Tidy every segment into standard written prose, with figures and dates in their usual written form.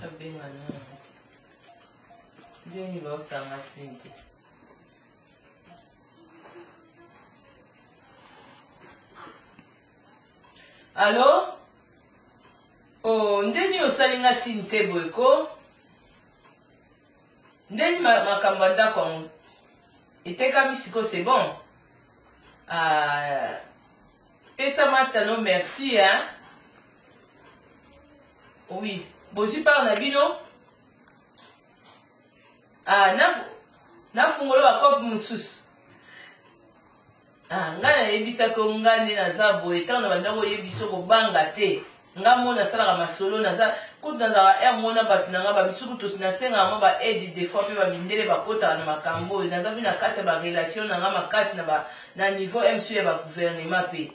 Abenga nani? Ndenge baosanga sinte. Allo? Oh, ndeni osali nga signe te boye ko? Ndeni makambo ya ndako yango etekami siko c'est bon? Ah, pesa master no merci hein? Oui, bozwi part na bino? Ah, na nafungola ba cope mosusu. Ah, ngai nayebisaki yo ngai nde naza boye ntango na banda koyebisa yo kobanga te ngai mo nasalaka masolo naza kutu nazalaka heure moko na bato na ngai bamisusu kutu nasengaka mwa ba aide des fois mpe bamindele bakotaka na makambo oyo naza mpe na kati ya barelation na ngai makasi na, ba, na niveau msu ya bagouvernement mpe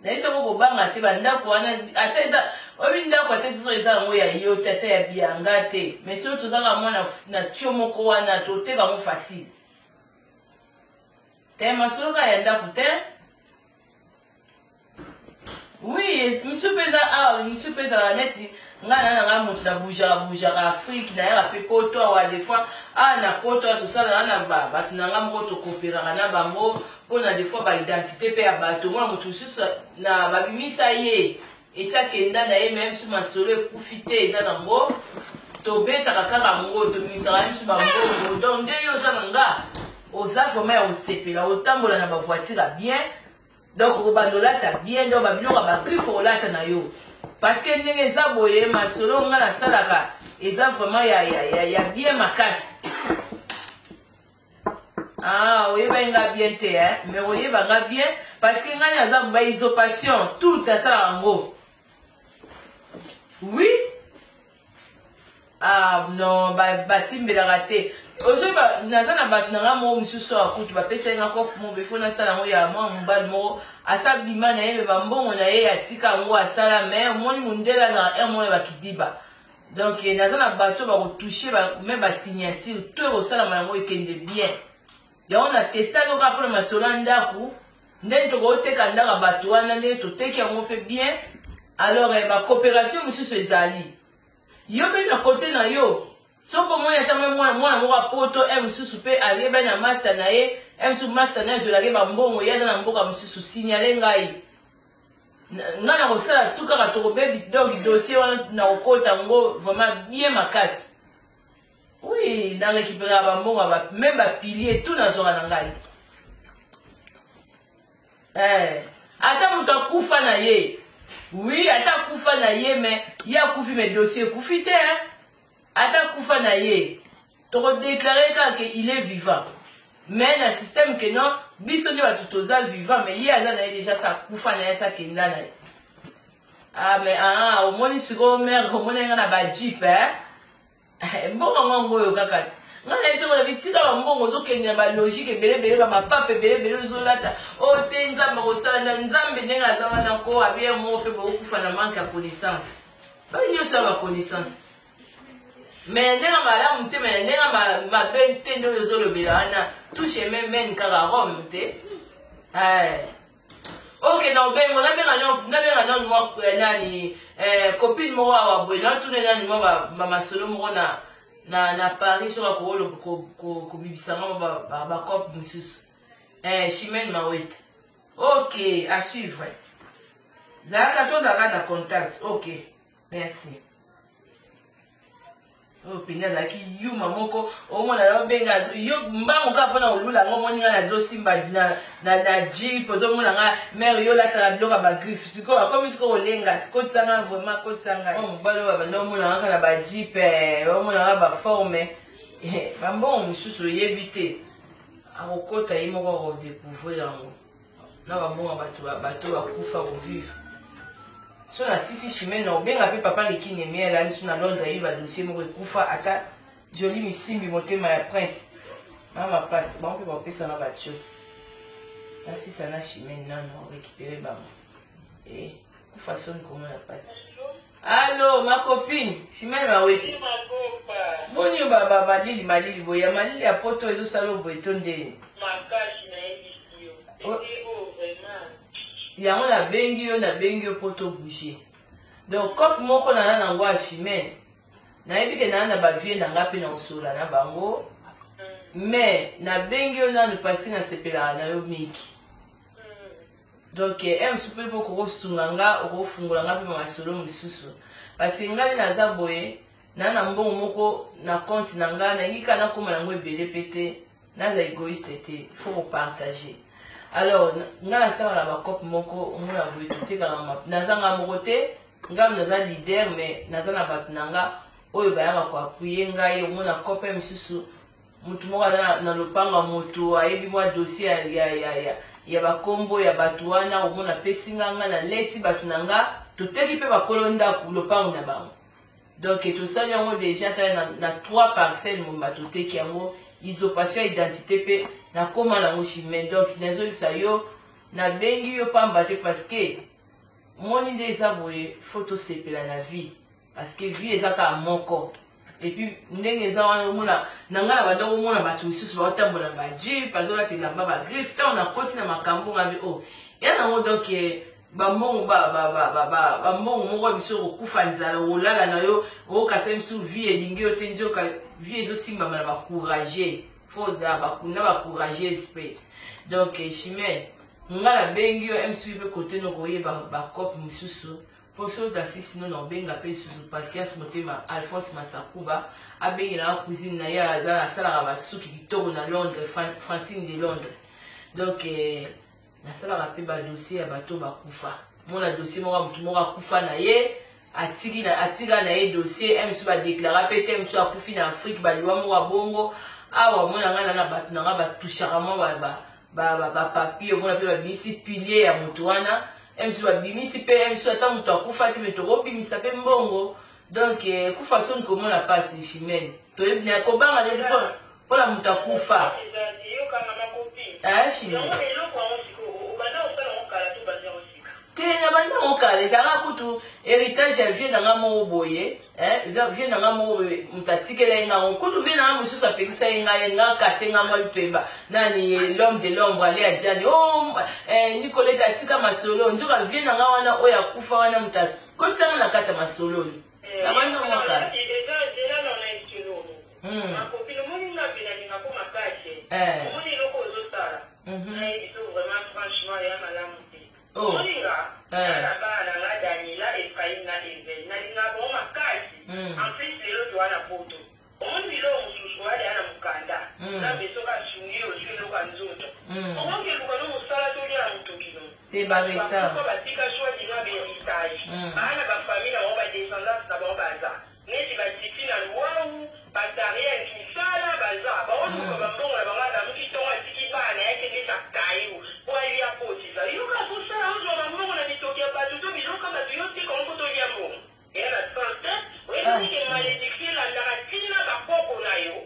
nayebisa ko kobanga te bandako wana ata eza oyebi ndako ata eza eza yango ya yo te ata ya bianga te mais soki tozalaka mwa na, na tio moko wana toteka yango facile Te masolo kaka ya ndaku te. Oui, misu mpe eza awa, misu mpe ezalaka neti ngai na nanga moto na boujaka boujaka Afrique nayaka mpe poto awa des fois awa na poto awa tosalaka na bato na ngai moko tokoperaka na bango mpo na des fois ba identité mpe ya bato mwana moto mosusu na babimisa ye Esi akenda na ye meme si masolo ekufi te eza na ngo tobetaka kaka ngo tobimisaka ye biso ba mbongo donc nde yo oza na nga oza vraiment ya kosepela otambola na ba voiture ya bien donc okobanda olata bien donc ba biloko ya ba griffe olata na yo parce que ndenge eza boye masolo nga nasalaka eza vraiment ya, ya, ya, ya bien makasi Ah, oyebaki nga bien te hein? Mais oyeba nga bien parce que nga naza ba isopation tout asalaka yango. Oui? Ah non, ba batimbelaka te. Ozoyeba naza na bato na nga moko mosusu awa kutu bapesaki nga kope moko befo nasala yango ya mwa mobali moko asa bima na ye me bambongo na ye atika yango asala me omoni mondele azala heure moko ya bakidiba Donc naza na bato bako toucher ba même ba signature tout ekosalama yango ekende bien. Yango na testa yango kaka mpona masolo ya ndako ndenge tokoteka ndako ya bato wana ndenge toteki yango mpe bien. Alors eh, ba coopération mosusu ezali yo mpe na kote na yo soki omoni ata mwa mwana mwana moko ya poto e mosusu mpe ayebani na master na ye e mosusu master na ye azwelaki ye bambongo ye aza na mboka mosusu signale ngai nga nakosala tout kaka tokobebi donc dossier wana nakokota yango vraiment bien makasi oui na récupéraka bambongo ba même bapilier tout nazwaka na ngai eh, ata moto akufa na ye oui ata akufa na ye mais ye akufi mais dossier ekufi te ata akufa na ye Toko declarer kaka que il est vivant mais na système que non biso nde batu toza vivant mais ye aza na ye dejà sa akufa na ye sa kenda na ye ah mais ah omoni sikoyo mère omoni nga na ba jeep hein eh, mbongo yango yango oyo kaka te nga na biso na bitika ba mbongo ozokende na ba logique ebele ebele ba mapapa ebele ebele ozolata oyo oh, te nzambe akosala na nzambe ndenge aza wana ko abiye moko mpe bokokufa na manque ya connaissance bayo nyonso ya ba connaissance Mais ndenge malamu te mais ndenge mabe te nde oyo ozolobela wana tout chemin mène kaka Rome te eh. Ok na obengo nabenga nabenga nanu mwa eh, nani eh, copine moko awa boye natuna nani mwa bamasolo moko na na, na Paris soki akoki kobibisa nga bacope mosusu eh, Chimène Mawete ok à suivre zalaka tozalaka na contact ok Merci. Oyo mpenza azalaki yuma moko omona obenga yo mbangu kaka mpona kolula yango omoni ngai nazosimba na, na, na jeep ozomona ngai mare yo olataka biloko ya bagriffe sikoyo akomi sikoyo kolenga kotisa ngai vraiment kotisa ngai mobali oyo babanda omona kaka na bajeep eh, omona kaka baforme eh, bambongo mosusu oyebi te akokota ye moko akodecouvrir yango na ba mbongo bato bato bakufa ko vivre so na sisi chimene na obenga mpe papa leki neme alali so na londres ayebi ba dossier moko ekufa ata joli misimbi motema ya prince mama pasi bango mpe bapesanga batio nasisa na chimene nano récupere bango e kufa soni komona pasi Allo ma copine Chimène Mawete. Boni yo ba malili malili boye ya malili ya poto ezo sala yo boye to ndeni? Makasi nayebisi yo. Ete oyo vraiment. Yango nabengi yo nabengi yo po to bouger. Donc cope moko naza nango ya Chimène. Nayebi ke naa na ba vieux na nga pe na kosolola na bango mais nabengi yo nanu parce que nasepelaka na yo mingi. Donc eh mosusu pe okoki kosunga nga, okofungola nga pe ba masolo mosusu parce que nga nde naza boye naa na mbongo moko na compte na nga, nalingi kaka nakoma nango ebele pe te, naza egoïste te, il faut ko partager. Alors nga nasalaka na ba coop moko omona boye totekaka, naza nga moko te. Nga naza leader mais naza na batu na nga oyo bayaka ko appuyer ngai, omona copain misusu mutu moko aza na, na lopango ya mutu ayebi mwa dossier ya, ya, ya, ya, ya ba kombo ya batu wana, omona apesi nga, nga nalesi batu na nga, toteki pe bakolo ndaku lopango na bango. Donc tosali yango dejà ata na, na trois parcelles mobimba toteki yango, usurpation ya identite pe nakoma nango chimene. Donc nazoyebisa yo, nabengi yo pamba te parce que Omoni nde eza boye faut tosepela na vie parce que vie eza kaka moko et puis ndenge eza wana omona na ngai na banda komona bato misusu baotambola na ba jeep bazolata elamba ba griffe ntango nakoti na makambo ngai o oh, ya nango donc eh, bambongo bambongo moko biso okokufa nzala okolala na yo okokasa biso vie elingi yo te nzoka vie ezosimbama na bacourage fo na bacourageuse mpe donc eh, chimene Nga na bengi yo MCU pe cote no koyeba ba coop misusu po soki otasisi no na obenga pe lisusu Patience Motema Alphonse Masakuba abengela nga cousine na ye aza asalaka ba suki kitoko na Londres Francine de Londres donc eh, nasalaka pe ba dossier ya bato bakufa mona dossier moko ya motu moko akufa na ye atiki na atika na ye dossier msu ba declara pe te msu akufi na Afrique baliwa moko ya bongo awa mona nga na na bato na nga batushaka mwa ba, ba ba ba ba papier omona pe babimisi pilier ya moto wana msu babimisi pe msu ata moto akufa te me tokobimisa pe mbongo donc eh, kufa soni komona pasi chimene toyebi na kobanga nde mpo mpona moto akufa eh, chimene Te na bandi yango kala ezalaka kutu heritage ya vieux na nga moko boye eh, vieux na nga moko boye moto atikela ye nga yango kutu vieux na nga mosusu apekisa ye ngai nga kase nga mwa lupemba nani l'homme de l'ombre ale adjani oh, eh, Nicolette atika masolo nzoka vieux na nga wana oyo akufa wana moto akotisa nga na kati ya masolo oyo na bandi yango kala. Eh. Oh. Omoni nga? Eh. Nga na bana na nga Daniela, Ephraim na Evel. Nalingaka bango makasi. En plus lelo toa na poto. Omoni biloko mosusu oya dejà na mukanda. Nzambe soki asungi yo ozui eloko ya nzoto. Okoki keluka no musala to olia na mutoki no. Te ba Batu retard. bakufa batika soit disant ba heritage. Baa na ba famille na bango ba descendance na bango baza. Neti ba Titi na Luwawu, ba Tariel Kinsala baza baoluka ba mbongo na bango alamuki tongo atiki bana naye ake beta caillou po alia akotisa yo kaka osala ozua ba mbongo na mitoki ya batu to biloko ya batu yo oteka yango po tolia mbongo eza na sens te oyebi te ke malediction elandaka ti na ba koko nayo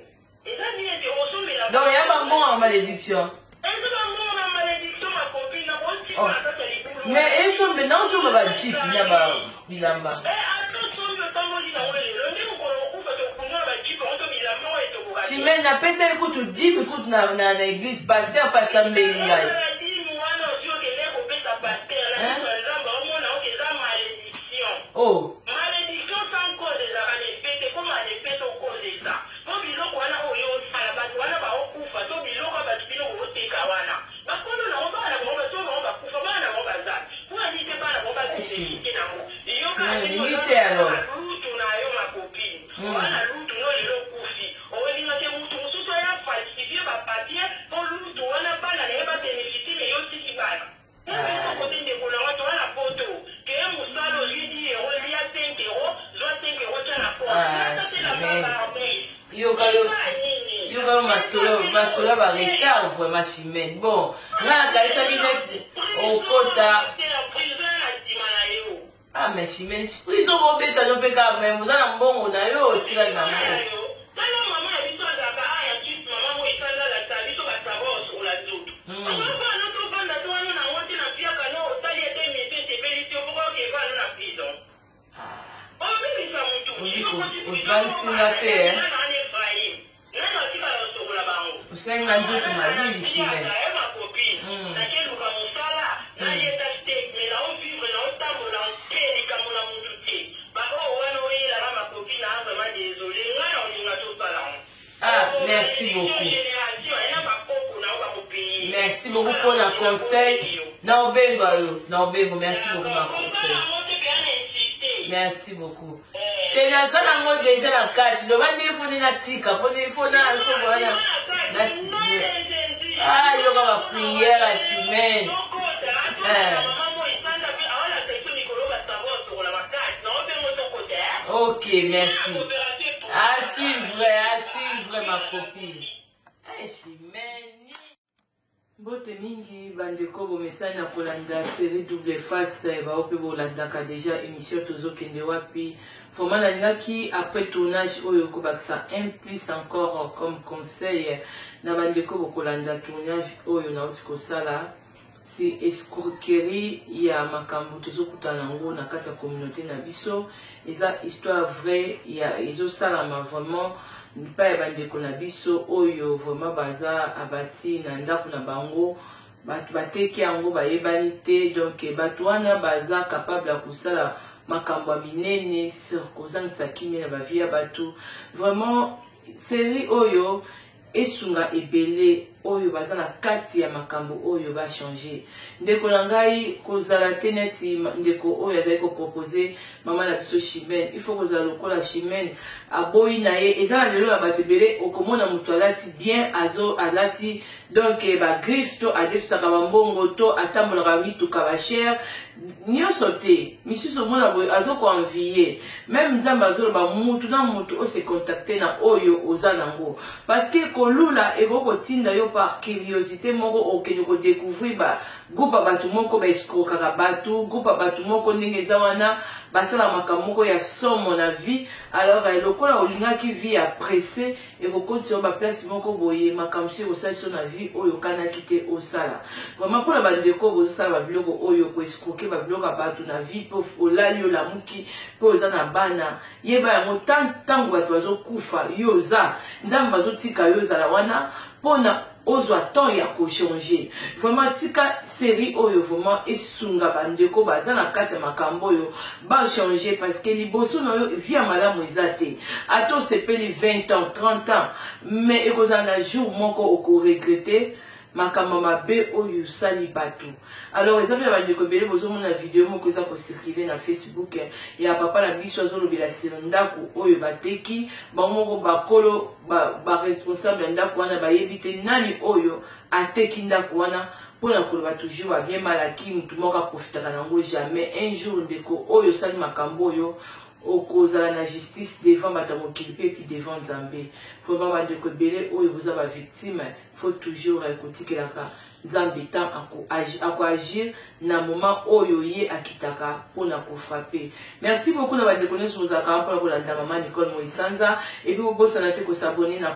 eza bien te okosombela Donc ya ba mbongo ya malediction. Eza ba mbongo na malediction ma copine na botika Oh. na kati ya libulu Mais esombe na osomba ba jeep na ba bilamba. Eh ata osombi otamboli na ngo lelo nde mokolo okufa tokunda na ba jeep yango to bilamba oyo etoboka te. Chimene napesaki kutu dime kutu na, na, na eglise pasteur pe asambeli ngai. Ozala dime wana ozwi okende kopesa pasteur na Hein? miso ya Nzambe aomona yo ke eza malediction. Oh. Malediction sans cause ezalaka na effet te ekoma na effet to cause eza. Po biloko wana oyo yo osala batu wana bao kufa to biloko ya batu bino bo teka wana ba kolo nango bana na bango ba soki bango ba kufa bana na bango baza pona nini te bana na bango ba beneficie nango yo kaka Sinon ndenge olingi oza te alors. na lutu na yo ma copine oza na lutu no lelo okufi olinga ke mutu mususu aya falsifie ba papier po lutu wana bana naye ba beneficie mais yo otiki bana Nga eloko te ndeko na nga toza na poto keye musala ozui 10 euro lia 5 euro zua 5 euro tia na compte lata pe elamba barbe Yoka yo eza nini yoka yo masolo masolo ya ba retard vraiment chimene bon nga nakanisaki neti okota prison na sima na yo ah mais chimene prison bobeta no mpe kaka mais oza na mbongo na yo otikali na mbongo Tala mama na biso azalaka awa ya Suisse mama oyo esanda alakisaka biso ba savon ya kosukola nzoto. Ozovanda no tovanda to wana na ngo te na mpiaka no osali ata emission esepelisi yo mpo oke vanda no na prison. Obebisa mutu yo okoti prison Obangisi nga pe eh. na na Ephraim nani atikala kosokola bango. Osali nga nzoto malili chimene. Ya ma copine nakeluka mosala nalieta steak mais nao vivre nao tambola te likambo na mutu te ba oyo wana oyela nga ma copine naa vraiment desolee. Merci beaucoup. Merci beaucoup pour la conseil. Na obengo yo, na obengo. Merci beaucoup ma conseil. Merci beaucoup. Te naza nango deja na kati. Loba nde faut nde natika, po nde faut na faut wana na Ah, yoka ba prière ya Chimène. Eh. Ok, merci. À suivre, à suivre ma copine. Eh, Chimène. Mbote mingi bandeko bomesani na kolanda serie double face bao mpe bolandaka deja émission tozokende wapi. Vraiment nalingaki après tournage oyo kobakisa un plus encore comme conseil na bandeko bokolanda tournage oyo nauti kosala si escroquerie ya makambo tozokutana yango na kati ya communauté na biso. Eza histoire vraie ya ezosalama vraiment epai ya bandeko na biso oyo vraiment baza abati na ndako na bango, bato bateki yango bayebani te. Donc bato wana baza capable ya kosala makambo ya minene sur kozangisa kimia na bavie ya bato. Vraiment série oyo esunga ebele oyo baza na kati ya makambo oyo bachange. Ndeko na ngai, kozala te neti ndeko oyo azali kopropose mama na biso Chimene. Il faut kozala lokola Chimene, aboyi na ye. Eza na lelo na bato ebele, okomona moto alati bien, azo alati donc bagriffe, to adefisaka bambongo, to atambolaka mituka bachere nyonso te. Misusu omona boye azokoenvie même Nzambe. Azoloba mutu na mutu ose contacte na oyo oza nango, parce que kolula ekoki kotinda yo par curiosité moko okende kodécouvrir bagroupe ya bato moko baescrokaka bato, groupe ya bato moko ndenge eza wana basala makambo moko ya somo na vie. Alors lokola olingaki vie ya pressé, ekokotisa yo baplace moko boye, makambo so ekosalisa yo na vie oyo okanaki te osala. Vraiment mpona bandeko bozosala babiloko oyo, koescroquer babiloko ya bato na vie, mpo olali olamuki mpe oza na bana, yeba yango, ntango bato bazokufa, yo oza Nzambe bazotika yo ozala wana mpona ozwa temps ya kochange. Vraiment tika série oyo vraiment esunga bandeko baza na kati ya makambo oyo bachange, parce que liboso na yo vie ya malamu eza te. Ata osepeli 20 ans, 30 ans, mais ekozala na jour moko okoregretter makambo mabe oyo osali bato. Alors eza mpe na bandeko ebele bozomona video moko eza kocirculer na Facebook ya papa na biso, azolobela sur ndako oyo bateki. Bango moko bakolo baresponsable ya ndako wana bayebi te nani oyo ateki ndako wana. Mpona koloba toujours babien malaki, motu moko aprofitaka nango jamais. Un jour, ndeko oyo osali makambo oyo, okozala na justice devant bato ya mokili mpe puis devant Nzambe. Vraiment bandeko ebele oyo boza bavictime, faut toujours kotikelaka Nzambe temps akoagir na moment oyo ye akitaka mpona kofrapper. Merci beaucoup na bandeko nyonso bozalaka mpona kolanda mama Nicole Moisanza. Et puis bobosana te kos'abonner na